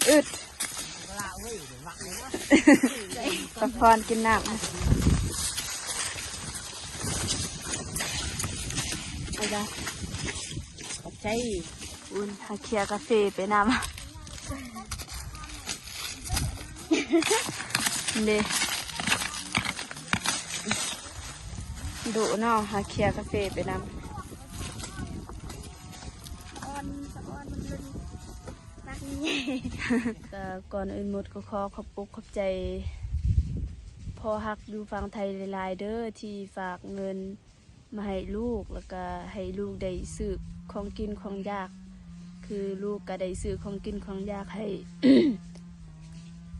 ອືດ ສະພອນກິນນ້ຳ ເອົາຈ້ະ ຂອບໃຈ. ອຸ່ນ ຫາເຄຍກາເຟໄປນຳ ເດ້ ດຸເນາະ ຫາເຄຍກາເຟໄປນຳ. ສະອອນ ສະອອນມັນເລີຍ ກະກ່ອນອື່ນໝົດກໍຂໍຂອບອົກຂອບໃຈພໍ່ຮັກຢູ່ຝັ່ງໄທຫຼາຍໆເດີ ທີ່ຝາກເງິນມາໃຫ້ລູກ ແລ້ວກະໃຫ້ລູກໄດ້ຊື້ຂອງກິນຂອງຢາກ ຄືລູກກະໄດ້ຊື້ຂອງກິນຂອງຢາກໃຫ້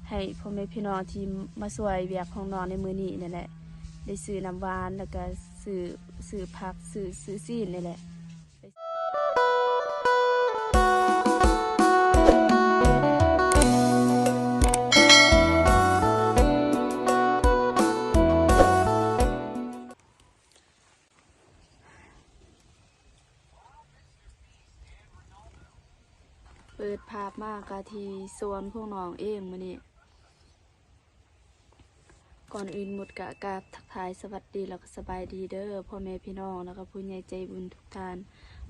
ໃຫ້ພໍ່ແມ່ພີ່ນ້ອງທີ່ມາຊ່ວຍວຽກຂອງນ້ອງໃນມື້ນີ້ນັ້ນແຫຼະ ໄດ້ຊື້ນ້ຳຫວານ ແລ້ວກະຊື້ ຊື້ຜັກ ຊື້ ຊື້ຊີ້ນນີ້ແຫຼະ. ເປີດພາບມາກະທີ່ສວນຂອງນ້ອງເອງມື້ນີ້. ກ່ອນອື່ນໝົດກະກາບທັກທາຍສະຫວັດດີ ແລ້ວກະສະບາຍດີເດີພໍ່ແມ່ພີ່ນ້ອງ ແລ້ວກະຜູ້ໃຫຍ່ໃຈບຸນທຸກທ່ານ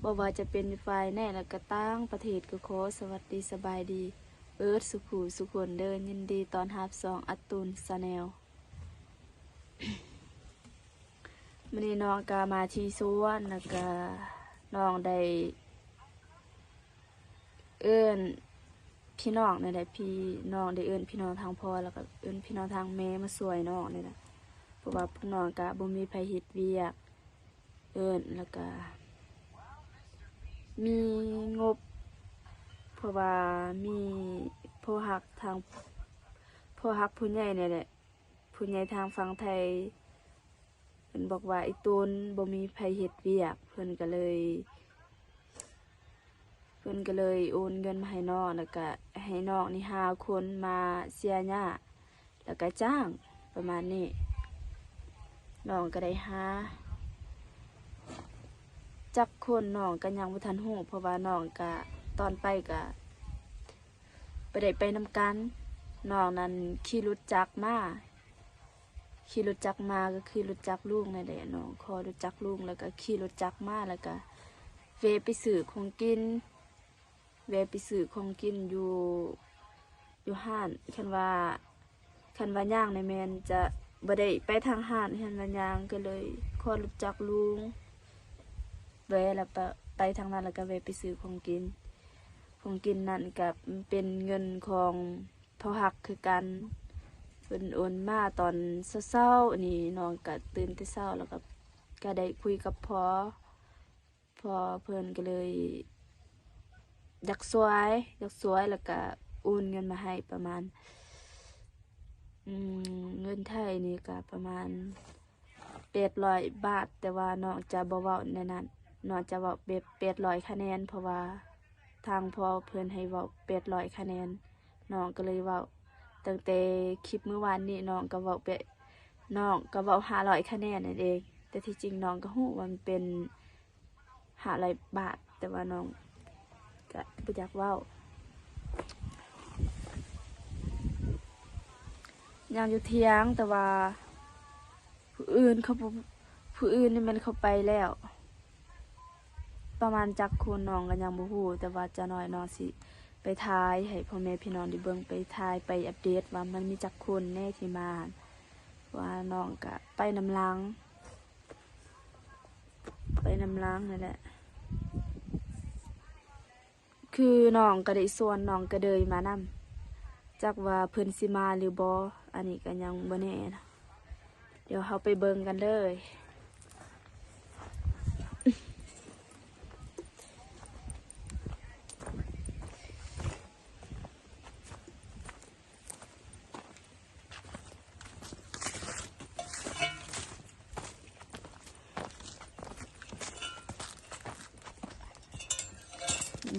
ບໍ່ວ່າຈະເປັນຢູ່ຝ່າຍໃນ ແລ້ວກະຕ່າງປະເທດ ກໍຂໍສະຫວັດດີສະບາຍດີເບີດສູ່ຜູ້ສູ່ຄົນເດີ. ຍິນດີຕ້ອນຮັບຊ່ອງອາຕູນ Channel. ມື້ນີ້ນ້ອງກະມາທີ່ສວນ ແລ້ວກະນ້ອງໄດ້ ເອີ້ນພີ່ນ້ອງນີ້ແຫຼະ ພີ່ນ້ອງໄດ້ເອີ້ນພີ່ນ້ອງທາງພໍ່ ແລ້ວກໍເອີ້ນພີ່ນ້ອງທາງແມ່ມາຊ່ວຍນ້ອງນີ້ແຫຼະ ເພາະວ່າພວກນ້ອງກະບໍ່ມີໃຜເຮັດວຽກ ເອີ້ນ ແລ້ວກະມີງົບ ເພາະວ່າມີພໍ່ຮັກທາງ ພໍ່ຮັກຜູ້ໃຫຍ່ນີ້ແຫຼະ ຜູ້ໃຫຍ່ທາງຝັ່ງໄທ ເພິ່ນບອກວ່າອີ່ຕົນບໍ່ມີໃຜເຮັດວຽກ ເພິ່ນກະເລີຍ ເພິ່ນກະເລີຍໂອນເງິນມາໃຫ້ນ້ອງ ແລ້ວກະໃຫ້ນ້ອງນີ້ຫ້າຄົນມາເສຍຫຍ້າ ແລ້ວກະຈ້າງ ປະມານນີ້ ນ້ອງກະໄດ້ຫາຈັກຄົນ ນ້ອງກະຍັງບໍ່ທັນຮູ້ ເພາະວ່ານ້ອງກະ ຕອນໄປກະບໍ່ໄດ້ໄປນຳກັນ ນ້ອງນັ້ນຂີ່ລົດຈັກມາ ຂີ່ລົດຈັກມາ ກໍຄືລົດຈັກລຸງນັ້ນແຫຼະ ນ້ອງຂໍລົດຈັກລຸງ ແລ້ວກໍຂີ່ລົດຈັກມາ ແລ້ວກໍແວ່ໄປຊື້ຂອງກິນ ແວ່ໄປຊື້ຂອງກິນຢູ່ ຢູ່ຮ້ານ ຄັນວ່າ ຄັນວ່າຍ່າງນີ້ແມ່ນຈະບໍ່ໄດ້ໄປທາງຮ້ານ ຄັນວ່າຍ່າງ ກໍເລີຍຂໍລົດຈັກລຸງ ແວ່ແລ້ວໄປ ໄປທາງນັ້ນ ແລ້ວກໍແວ່ໄປຊື້ຂອງກິນ ຂອງກິນນັ້ນກໍເປັນເງິນຂອງ ພໍ່ຮັກຄືກັນ ເພິ່ນໂອນມາຕອນເຊົ້າໆ ອັນນີ້ນ້ອງກະຕື່ນແຕ່ເຊົ້າ ແລ້ວກະ ກະໄດ້ຄຸຍກັບພໍ່ ພໍ່ເພິ່ນກະເລີຍຢາກຊ່ວຍ ຢາກຊ່ວຍ ແລ້ວກະໂອນເງິນມາໃຫ້ປະມານ ອືມ ເງິນໄທນີ້ກະປະມານ ແປດຮ້ອຍບາດ ແຕ່ວ່ານ້ອງຈະບໍ່ເວົ້າແນວນັ້ນ ນ້ອງຈະເວົ້າແບບແປດຮ້ອຍຄະແນນ ເພາະວ່າທາງພໍ່ເພິ່ນໃຫ້ເວົ້າແປດຮ້ອຍຄະແນນ ນ້ອງກໍເລີຍເວົ້າ ຕັ້ງແຕ່ຄລິບມື້ວານນີ້ ນ້ອງກໍເວົ້າແປດ ນ້ອງກໍເວົ້າຫ້າຮ້ອຍຄະແນນນັ້ນເອງ ແຕ່ທີ່ຈິງນ້ອງກໍຮູ້ວ່າມັນເປັນ ຫ້າຮ້ອຍບາດ ແຕ່ວ່ານ້ອງກະບໍ່ຢາກເວົ້າ ຍ່າງຢູ່ຖຽງ ແຕ່ວ່າຜູ້ອື່ນເຂົາບໍ່ ຜູ້ອື່ນນີ້ແມ່ນເຂົາໄປແລ້ວ ປະມານຈັກຄົນນ້ອງກະຍັງບໍ່ຮູ້ ແຕ່ວ່າຈັກໜ້ອຍນ້ອງຊິໄປຖ່າຍໃຫ້ພໍ່ແມ່ພີ່ນ້ອງໄດ້ເບິ່ງ ໄປຖ່າຍໄປອັບເດດວ່າມັນມີຈັກຄົນແດ່ທີ່ມາ ວ່ານ້ອງກະໄປນຳຫຼັງ ໄປນຳຫຼັງນັ້ນແຫຼະ ຄືນ້ອງກະໄດ້ຊວນນ້ອງກະເດີຍມານຳ ຈັກວ່າເພິ່ນຊິມາຫຼືບໍ່ ອັນນີ້ກະຍັງບໍ່ແນ່ນະ ດຽວເຮົາໄປເບິ່ງກັນເລີຍ.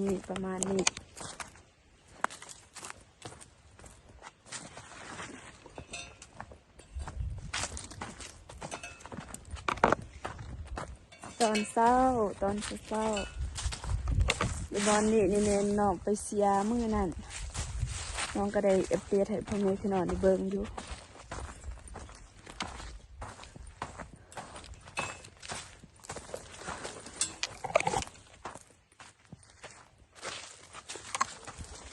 ນີ້ປະມານນີ້ ຕອນເຊົ້າ ຕອນເຊົ້າໆ ຢູ່ບ່ອນນີ້ນີ້ແມ່ນນ້ອງໄປເສຍມື້ນັ້ນ ນ້ອງກໍໄດ້ອັບເດດໃຫ້ພໍ່ແມ່ພີ່ນ້ອງໄດ້ເບິ່ງຢູ່.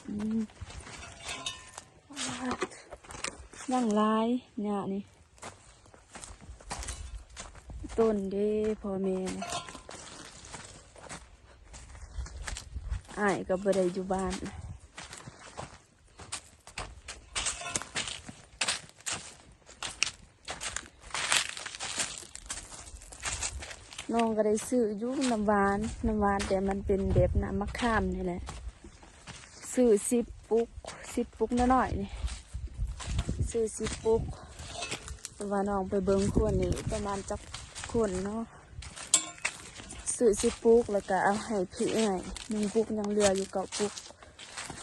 ອືມ ຍັງຫຼາຍຫຍ້ານີ້ ຕົ້ນເດ້ພໍ່ແມ່ ອ້າຍກໍບໍ່ໄດ້ຢູ່ບ້ານ. ນ້ອງກໍໄດ້ຊື້ຢູ່ນ້ຳຫວານ ນ້ຳຫວານ ແຕ່ມັນເປັນແບບນ້ຳໝາກຂາມນີ້ແຫຼະ ຊື້ສິບປຸກ ສິບປຸກນ້ອຍໆນີ້ ຊື້ສິບປຸກ ເພາະວ່ານ້ອງໄປເບິ່ງຄົນນີ້ປະມານຈັກຄົນເນາະ ຊື້ສິບປຸກ ແລ້ວກໍເອົາໃຫ້ພີ່ເອື້ອຍໜຶ່ງປຸກ ຍັງເຫຼືອຢູ່ເກົ້າປຸກ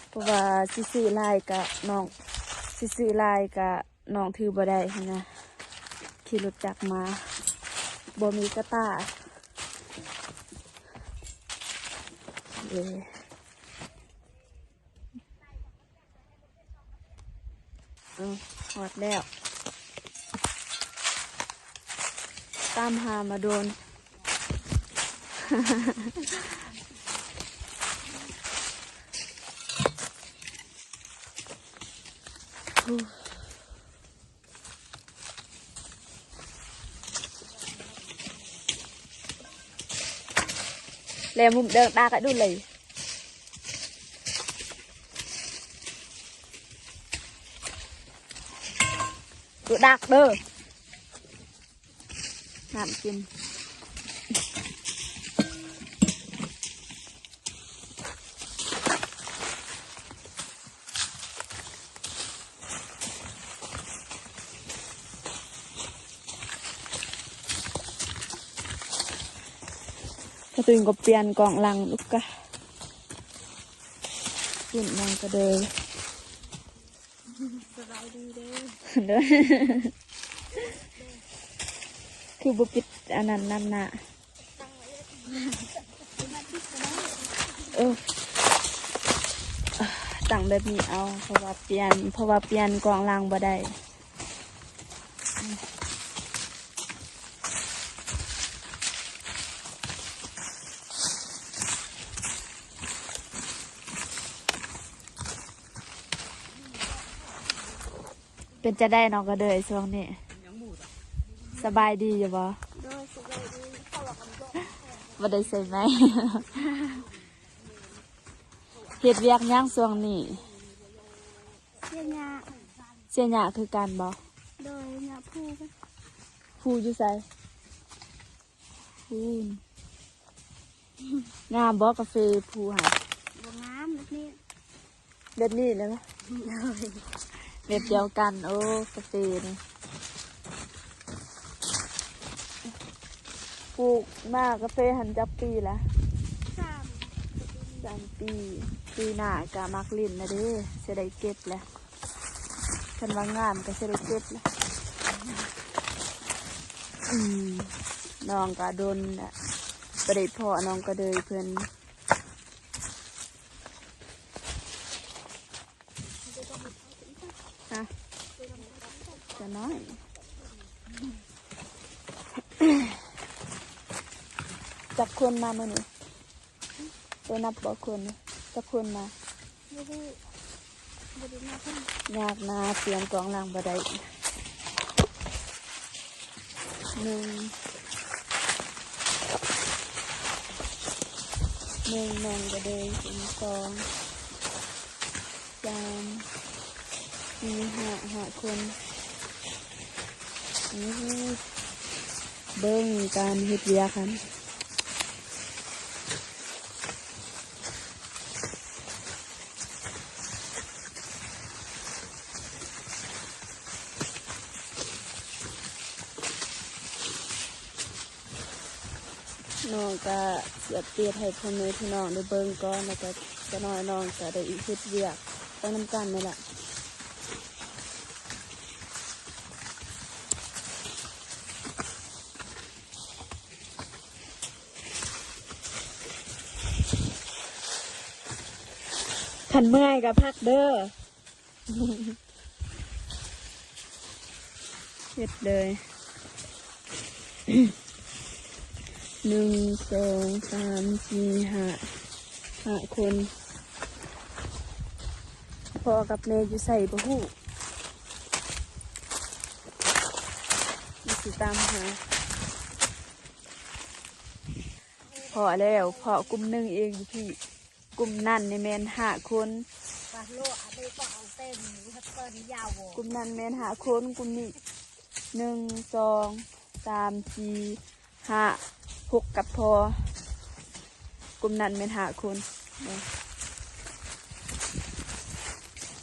ເພາະວ່າຊິຊື້ຫຼາຍກະນ້ອງ ຊິຊື້ຫຼາຍກະນ້ອງຖືບໍ່ໄດ້ຫັ້ນນະ ຂີ່ລົດຈັກມາ ບໍ່ມີກະຕ່າ ເອີ ເອີ ຮອດແລ້ວ ຕາມຫາມາດົນ. ແລມຸມເດີງດາກະດຸເລີຍ ດຸດາກເດີ. ນ້ຳກິນ ກະຕຸ້ຍກໍປ່ຽນກ້ອງຫຼັງລູກກະ ຂຶ້ນນອນກະເດີ. ສະບາຍດີເດີ ຄືບໍ່ປິດອັນນັ້ນນຳໜ້າ ເອີ ຕັ້ງແບບນີ້ເອົາ ເພາະວ່າປ່ຽນ ເພາະວ່າປ່ຽນກ້ອງຫຼັງບໍ່ໄດ້. ເປັນຈັ່ງໃດນ້ອງກະເດີຍຊ່ວງນີ້ ສະບາຍດີຢູ່ບໍ່? ໂດຍ ສະບາຍດີ ບໍ່ໄດ້ໃສ່ໄມ ເຮັດວຽກຫຍັງຊ່ວງນີ້? ເສຍຫຍ້າ ເສຍຫຍ້າຄືກັນບໍ່? ໂດຍ ຫຍ້າພູ ພູຢູ່ໃສ? ພູນ ງາມບໍ່ກາເຟພູຫັ້ນ? ບໍ່ງາມແບບນີ້ ແບບນີ້ນະ ໂດຍ ແບບດຽວກັນ ໂອ້ ກາເຟນີ້ ປູກມາກາເຟຫັ້ນຈັກປີລະ? ສາມ ສາມປີ ປີໜ້າກະມັກຫຼິ້ນລະເດ້ ຊິໄດ້ເກັບແຫຼະ. ຄັນວ່າງາມກໍຊິໄດ້ເກັບແຫຼະ ອືມ ນ້ອງກໍດົນລະ ບໍ່ໄດ້ພໍ້ນ້ອງກະເດີຍເພິ່ນ ຮະ ກະນ້ອຍ ຈັກຄົນມາມື້ນີ້? ໄດ້ນັບບໍ່ຄົນ ຈັກຄົນມາ? ບໍ່ຮູ້ ບໍ່ໄດ້ນັບ. ຍາກນາ ປ່ຽນກ້ອງຫຼັງບໍ່ໄດ້ ໜຶ່ງ ໜຶ່ງ ໜຶ່ງກະເດີຍ ສອງ ສາມ ສີ່ ຫ້າ ຫ້າຄົນ ໂອ້ໂຫ ເບິ່ງການເຮັດວຽກຫັ້ນ ນ້ອງກະຊິອັບເດດໃຫ້ພໍ່ແມ່ພີ່ນ້ອງໄດ້ເບິ່ງກ່ອນ ແລ້ວກະຈັກໜ້ອຍນ້ອງກະໄດ້ເຮັດວຽກໄປນຳກັນນີ້ລະ. ຄັນເມື່ອຍກໍພັກເດີ. ເຮັດເລີຍ ໜຶ່ງ ສອງ ສາມ ສີ່ ຫ້າ ຫ້າຄົນ. ພໍ່ກັບແມ່ຢູ່ໃສບໍ່ຮູ້ ມັນຊິຕາມຫາ. ພໍແລ້ວ ພໍກຸ່ມໜຶ່ງເອງຢູ່ພີ້ ກຸ່ມນັ້ນນີ້ແມ່ນຫ້າຄົນ ກຸ່ມນັ້ນແມ່ນຫ້າຄົນ ກຸ່ມນີ້ ໜຶ່ງ ສອງ ສາມ ສີ່ ຫ້າ ຫົກກັບພໍ ກຸ່ມນັ້ນແມ່ນຫ້າຄົນ.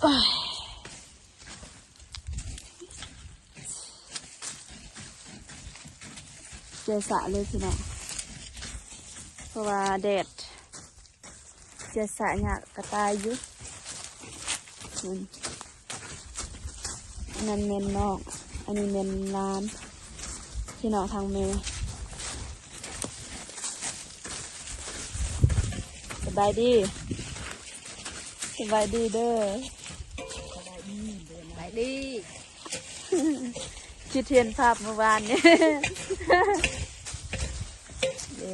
ໂອ້ຍ ເສຍສະເລີຍພີ່ນ້ອງ ເພາະວ່າແດດ ເສຍສະຍາກກະຕາຍຢູ່. ອັນນັ້ນແມ່ນນ້ອງ ອັນນີ້ແມ່ນຫຼານ ພີ່ນ້ອງທາງແມ່. ສະບາຍດີ ສະບາຍດີເດີ ສະບາຍດີ ຄິດເຫັນພາບມື້ວານນີ້. ເອີ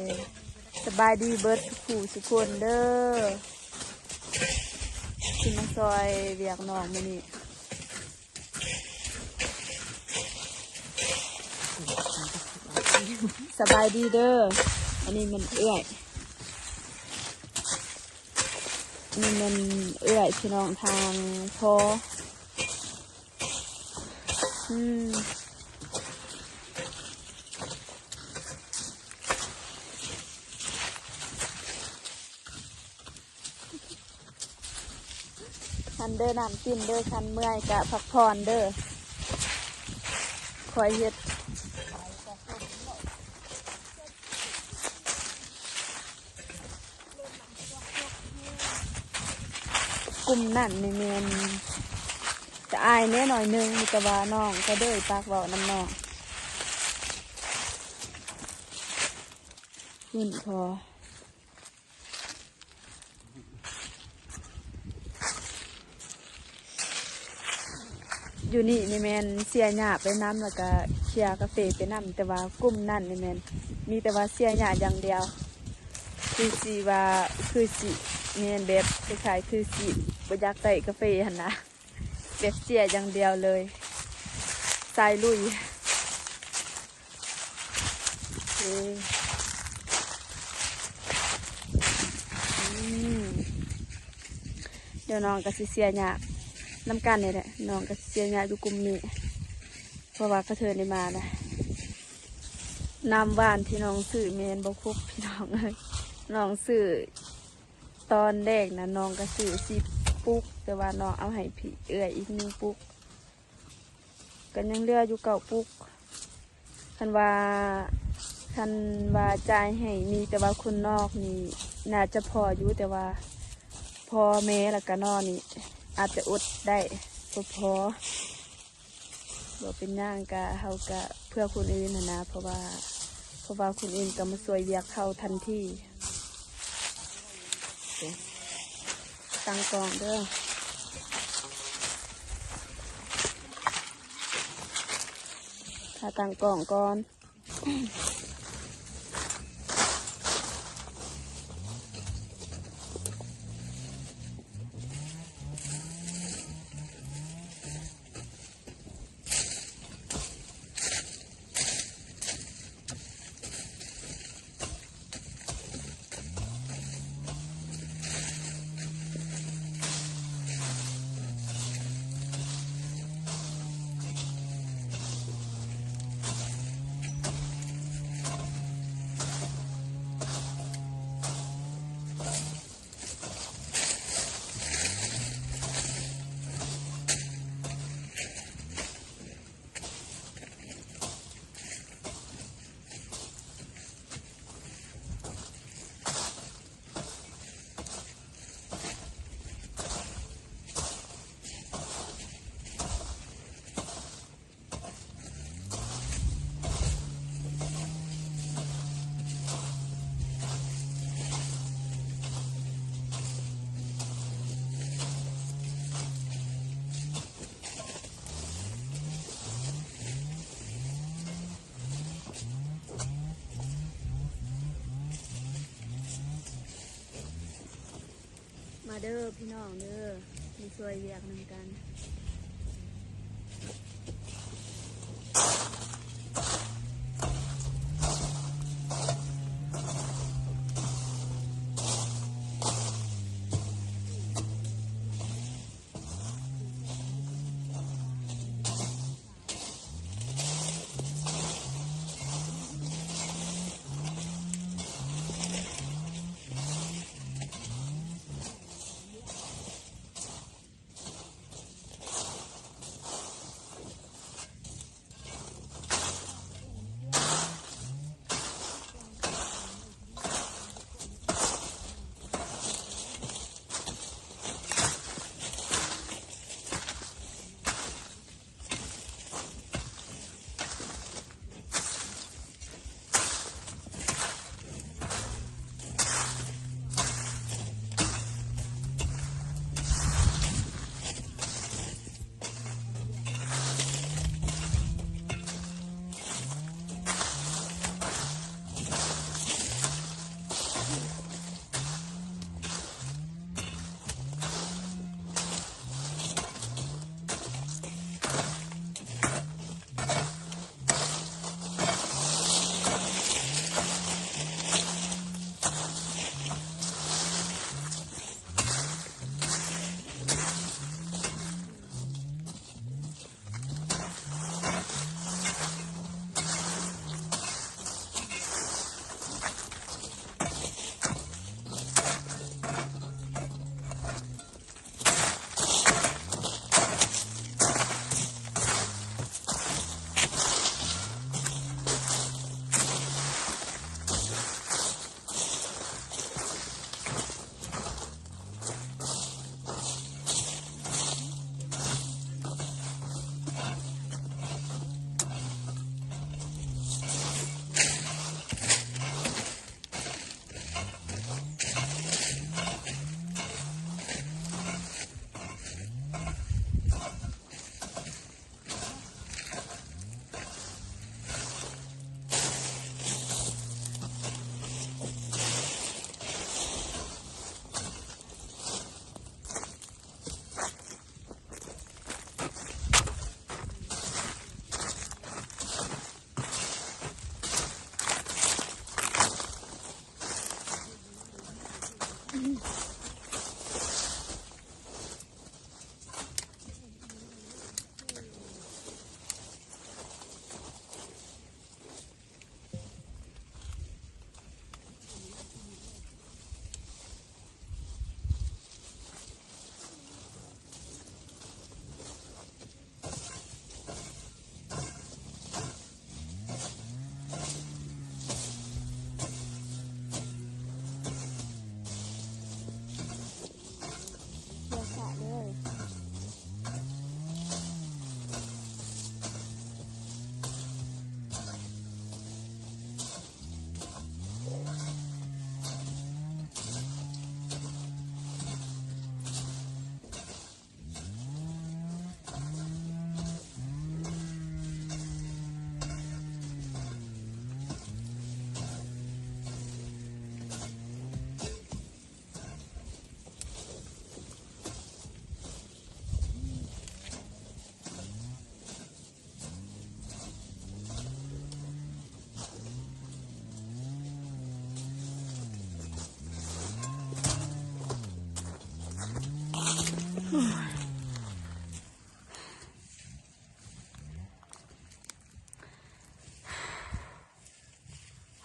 ສະບາຍດີເບິດທຸກຜູ້ທຸກຄົນເດີ ທີ່ມາຊ່ອຍວຽກນ້ອງມື້ນີ້. ສະບາຍດີເດີ ອັນນີ້ແມ່ນເອື້ອຍ ອັນນີ້ແມ່ນເອື້ອຍ ພີ່ນ້ອງທາງພໍ່. ອືມ ຫັ້ນເດີ ນ້ຳກິນເດີ ຄັນເມື່ອຍກະພັກຜ່ອນເດີ ຄ່ອຍເຮັດ. ກຸ່ມນັ້ນນີ້ແມ່ນຈະອາຍແດ່ໜ້ອຍໜຶ່ງ ມີແຕ່ວ່ານ້ອງກະເດີຍປາກເວົ້ານຳນ້ອງ ຂຶ້ນພໍ. ຢູ່ນີ້ນີ້ແມ່ນເສຍຫຍ້າໄປນຳ ແລ້ວກະເຄຍກາເຟໄປນຳ ແຕ່ວ່າກຸ່ມນັ້ນນີ້ແມ່ນມີແຕ່ວ່າເສຍຫຍ້າຢ່າງດຽວ ຄືຊິວ່າ ຄືຊິແມ່ນແບບຄ້າຍໆ ຄືຊິບໍ່ຢາກໄດ້ກາເຟຫັ້ນນະ ແບບເສຍຢ່າງດຽວເລີຍ ສາຍລຸຍ. ເອີ ອືມ ດຽວນ້ອງກະຊິເສຍຫຍ້ານຳກັນນີ້ແຫຼະ ນ້ອງກະຊິເສຍຫຍ້າຢູ່ກຸ່ມນີ້ ເພາະວ່າກະເທີໄດ້ມາລະ ນ້ຳຫວານທີ່ນ້ອງຊື້ແມ່ນບໍ່ຄົບ ພີ່ນ້ອງເອີຍ ນ້ອງຊື້ຕອນແລກນະ ນ້ອງກະຊື້ສິບປຸກ ແຕ່ວ່ານ້ອງເອົາໃຫ້ພີ່ເອື້ອຍອີກໜຶ່ງປຸກ ກະຍັງເຫຼືອຢູ່ເກົ້າປຸກ. ຄັນວ່າ ຄັນວ່າຈ່າຍໃຫ້ມີແຕ່ວ່າຄົນນອກນີ້ ໜ້າຈະພໍຢູ່ ແຕ່ວ່າພໍ່ແມ່ແລ້ວກະນ້ອງນີ້ ອາດຈະອົດໄດ້ ບໍ່ພໍ. ບໍ່ເປັນຫຍັງ ກະ ເຮົາກະເພື່ອຄົນອື່ນຫັ້ນນະ ເພາະວ່າ ເພາະວ່າຄົນອື່ນກະມາຊ່ວຍວຽກເຮົາທັນທີ. ຕັ້ງກ້ອງເດີ ຖ້າຕັ້ງກ້ອງກ່ອນ. ເດີພີ່ນ້ອງເດີ ມາຊ່ວຍວຽກນຳກັນ.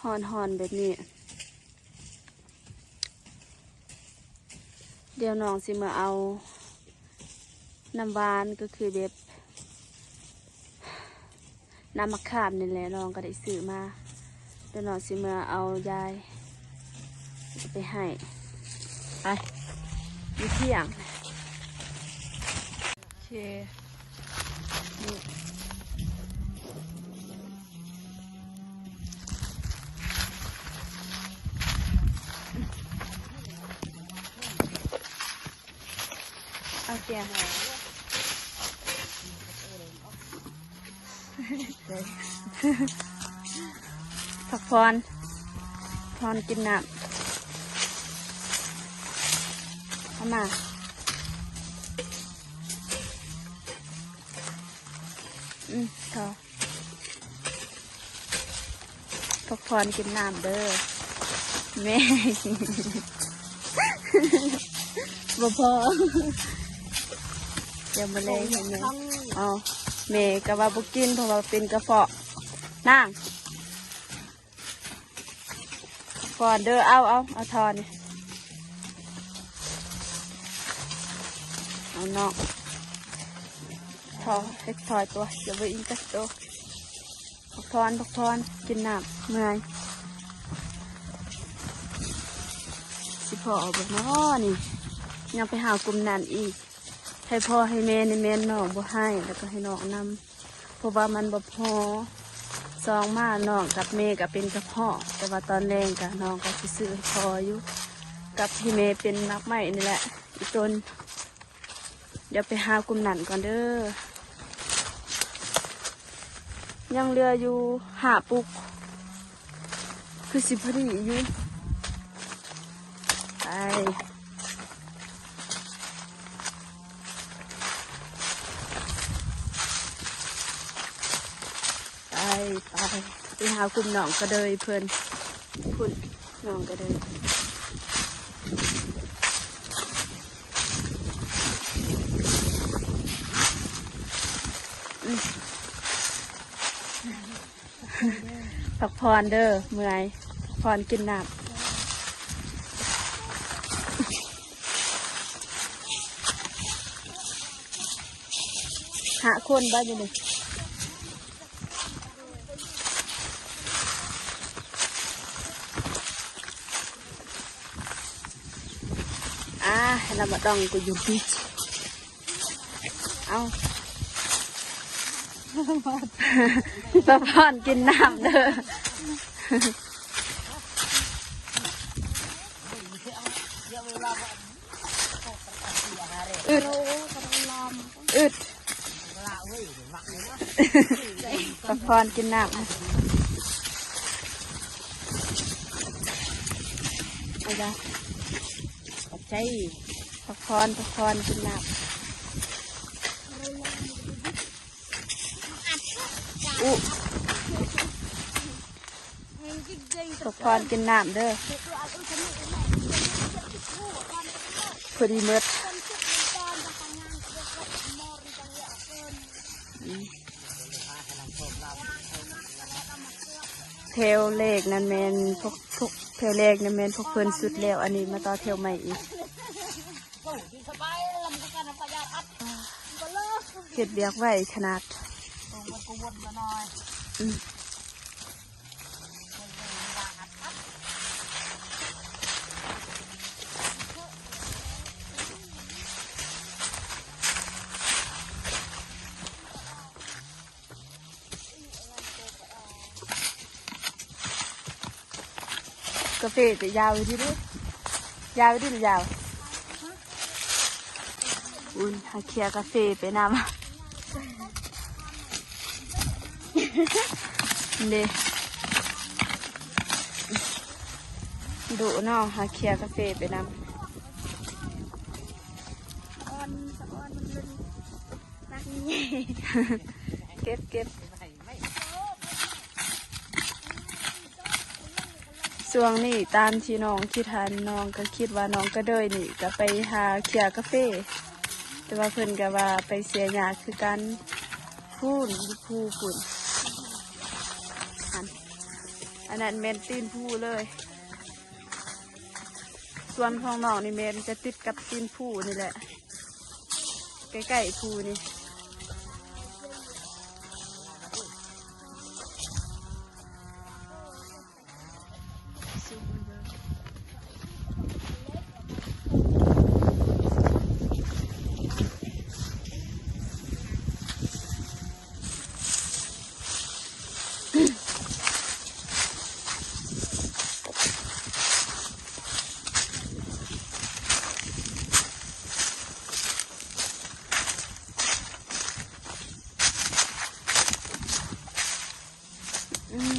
ຮ້ອນໆ ແບບນີ້ ດຽວນ້ອງຊິມາເອົານ້ຳຫວານ ກໍຄືແບບນ້ຳໝາກຂາມນີ້ແຫຼະ ນ້ອງກໍໄດ້ຊື້ມາ. ດຽວນ້ອງຊິມາເອົາຢາຍໄປໃຫ້ ໄປ ຢູ່ທ່ຽງ. ໂອເຄ ນີ້ ໂອເຄ ພັກຜ່ອນ ຜ່ອນກິນນ້ຳ ເອົາ ມາ ອືມ ພໍ ພັກຜ່ອນກິນນ້ຳເດີ ແມ່ ບໍ່ພໍ ດຽວມື້ແລງໃຫ້ແມ່ ອໍ ແມ່ກໍວ່າບໍ່ກິນ ເພາະວ່າເປັນກະເພາະ ນາງ ກ່ອນເດີ ເອົາ ເອົາ ເອົາທໍ່ນີ້ ເອົານ້ອງ ທໍ່ ເຮັດທໍ່ຕົວ ຢ່າໄປອີກຈັກໂຕ ພັກຜ່ອນ ພັກຜ່ອນ ກິນນ້ຳ ເມື່ອຍ ຊິພໍ້ບໍ່ນໍນີ້ ຍັງໄປຫາກຸ່ມນັ້ນອີກ ໃຫ້ພໍ່ໃຫ້ແມ່ນີ້ແມ່ນນ້ອງບໍ່ໃຫ້ ແລ້ວກໍໃຫ້ນ້ອງນຳ ເພາະວ່າມັນບໍ່ພໍ ສອງມານ້ອງກັບແມ່ກໍເປັນກະເພາະ ແຕ່ວ່າຕອນແລງກະນ້ອງກໍຊິຊື້ໃຫ້ພໍ່ຢູ່ ກັບໃຫ້ແມ່ເປັນໝາກໄມ້ນີ້ແຫຼະ ອີ່ຕົນ ດຽວໄປຫາກຸ່ມນັ້ນກ່ອນເດີ ຍັງເຫຼືອຢູ່ຫ້າປຸກ ຄືຊິພໍດີຢູ່ ໄປ ໄປ ໄປ ໄປຫາກຸ່ມນ້ອງກະເດີຍເພິ່ນ ພຸ້ນ ນ້ອງກະເດີຍ ອືມ. ພັກຜ່ອນເດີ ເມື່ອຍ ພັກຜ່ອນກິນນ້ຳ ຫ້າຄົນບໍ່ຢູ່ນີ້ ອາ ໃຫ້ລະມາດອງກູຢູ່ພີ້. ເອົາ ສະພອນກິນນ້ຳເດີ ອຶດ ອຶດ ສະພອນກິນນ້ຳ ເອົາຈ້ະ. ຂອບໃຈ ພັກຜ່ອນ ພັກຜ່ອນກິນນ້ຳ ອຸ ພັກຜ່ອນກິນນ້ຳເດີ ພໍດີໝົດ ອືມ. ແຖວແລກນັ້ນແມ່ນພວກ ພວກ ແຖວແລກນັ້ນແມ່ນພວກເພິ່ນສຸດແລ້ວ ອັນນີ້ມາຕໍ່ແຖວໃໝ່ອີກ ເຮັດວຽກໄວຂະໜາດ ອືມ. ກາເຟແຕ່ຍາວຢູ່ຕິ ຍາວຢູ່ຕິ ຍາວ ອຸ້ນ ຫາເຄຍກາເຟໄປນຳ ເດ້ ດຸເນາະ ຫາເຄຍກາເຟໄປນຳ ສະອອນ ສະອອນມັນເລີຍ ເກັບ ເກັບ ຊ່ວງນີ້ຕາມທີ່ນ້ອງຄິດຫັ້ນ ນ້ອງກໍຄິດວ່ານ້ອງກະເດີຍນີ້ກໍໄປຫາເຄຍກາເຟ ແຕ່ວ່າເພິ່ນກໍວ່າໄປເສຍຫຍ້າຄືກັນ ພຸ້ນ ຢູ່ພູພຸ້ນ ອັນ ອັນນັ້ນແມ່ນຕີນພູເລີຍ ສວນຂອງນ້ອງນີ້ແມ່ນຈະຕິດກັບຕີນພູນີ້ແຫຼະ ໃກ້ໆພູນີ້ ອືມ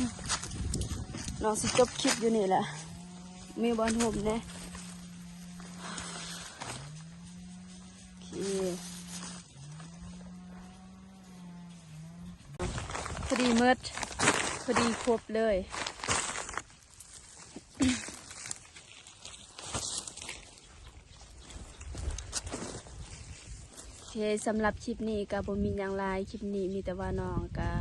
ນ້ອງຊິຈົບຄລິບຢູ່ນີ້ແຫຼະ ມີບ່ອນຮົ່ມແດ່. ພໍດີໝົດ ພໍດີຄົບເລີຍ. ໂອເຄ ສຳລັບຄລິບນີ້ກໍບໍ່ມີຫຍັງຫຼາຍ, ຄລິບນີ້ມີແຕ່ວ່ານ້ອງກໍ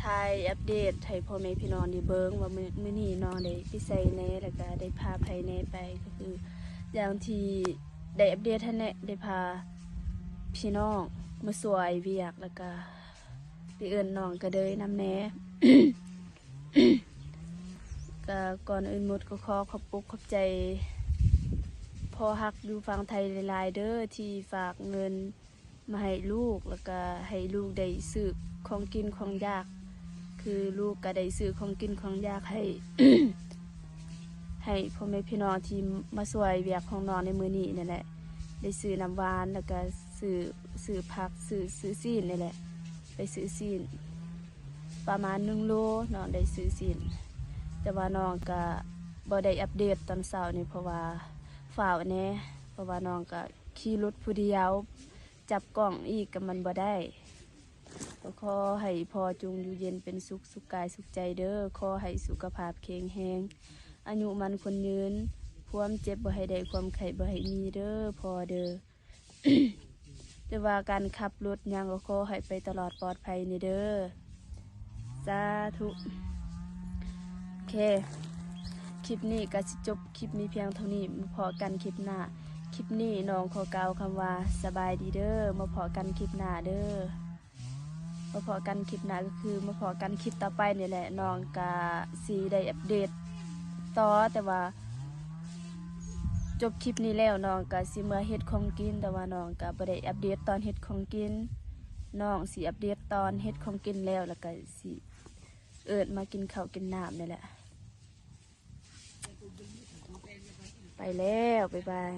ຖ່າຍອັບເດດໃຫ້ພໍ່ແມ່ພີ່ນ້ອງໄດ້ເບິ່ງວ່າ ມື້ ມື້ນີ້ນ້ອງໄດ້ໄປໃສແດ່ ແລ້ວກໍໄດ້ພາໃຜແດ່ໄປ, ກໍຄືຢ່າງທີ່ໄດ້ອັບເດດຫັ້ນແຫຼະ, ໄດ້ພາພີ່ນ້ອງມາຊ່ວຍວຽກ ແລ້ວກໍໄປເອີ້ນນ້ອງກະເດີຍນຳແດ່. ກະກ່ອນອື່ນໝົດກໍຂໍຂອບອົກຂອບໃຈພໍ່ຮັກຢູ່ຝັ່ງໄທຫຼາຍໆເດີ ທີ່ຝາກເງິນມາໃຫ້ລູກ ແລ້ວກະໃຫ້ລູກໄດ້ຊື້ຂອງກິນຂອງຢາກ, ຄືລູກກະໄດ້ຊື້ຂອງກິນຂອງຢາກໃຫ້ ໃຫ້ພໍ່ແມ່ພີ່ນ້ອງທີ່ມາຊ່ວຍວຽກຂອງນ້ອງໃນມື້ນີ້ນັ້ນແຫຼະ, ໄດ້ຊື້ນ້ຳຫວານ ແລ້ວກະຊື້ ຊື້ຜັກ ຊື້ ຊື້ຊີ້ນນີ້ແຫຼະ, ໄປຊື້ຊີ້ນ ປະມານໜຶ່ງໂລ ນ້ອງໄດ້ຊື້ຊີ້ນ, ແຕ່ວ່ານ້ອງກະບໍ່ໄດ້ອັບເດດຕອນເຊົ້ານີ້ ເພາະວ່າຟ້າວແດ່, ເພາະວ່ານ້ອງກະຂີ່ລົດຜູ້ດຽວ ຈັບກ້ອງອີກກະມັນບໍ່ໄດ້. ກໍຂໍໃຫ້ພໍ່ຈົ່ງຢູ່ເຢັນເປັນສຸກ ສຸກກາຍສຸກໃຈເດີ, ຂໍໃຫ້ສຸຂະພາບແຂງແຮງ ອາຍຸໝັ້ນຂວັນຍືນ, ຄວາມເຈັບບໍ່ໃຫ້ໄດ້ ຄວາມໄຂ້ບໍ່ໃຫ້ມີເດີພໍ່ເດີ. ແຕ່ວ່າການຂັບລົດຫຍັງກໍຂໍໃຫ້ໄປຕະຫຼອດປອດໄພນີ້ເດີ ສາທຸ. ໂອເຄ ຄລິບນີ້ກໍຊິຈົບຄລິບມີພຽງເທົ່ານີ້, ມາພໍ້ກັນຄລິບໜ້າ. ຄລິບນີ້ນ້ອງຂໍກ່າວຄຳວ່າສະບາຍດີເດີ, ມາພໍ້ກັນຄລິບໜ້າເດີ. ມາພໍ້ກັນຄລິບໜ້າ ກໍຄືມາພໍ້ກັນຄລິບຕໍ່ໄປນີ້ແຫຼະ. ນ້ອງກະຊິໄດ້ອັບເດດຕໍ່ ແຕ່ວ່າຈົບຄລິບນີ້ແລ້ວ ນ້ອງກະຊິເມືອເຮັດຂອງກິນ, ແຕ່ວ່ານ້ອງກະບໍ່ໄດ້ອັບເດດຕອນເຮັດຂອງກິນ. ນ້ອງຊິອັບເດດຕອນເຮັດຂອງກິນແລ້ວ ແລ້ວກະຊິເອີ້ນມາກິນເຂົ້າກິນນ້ຳນີ້ແຫຼະ. ໄປແລ້ວ ບາຍບາຍ.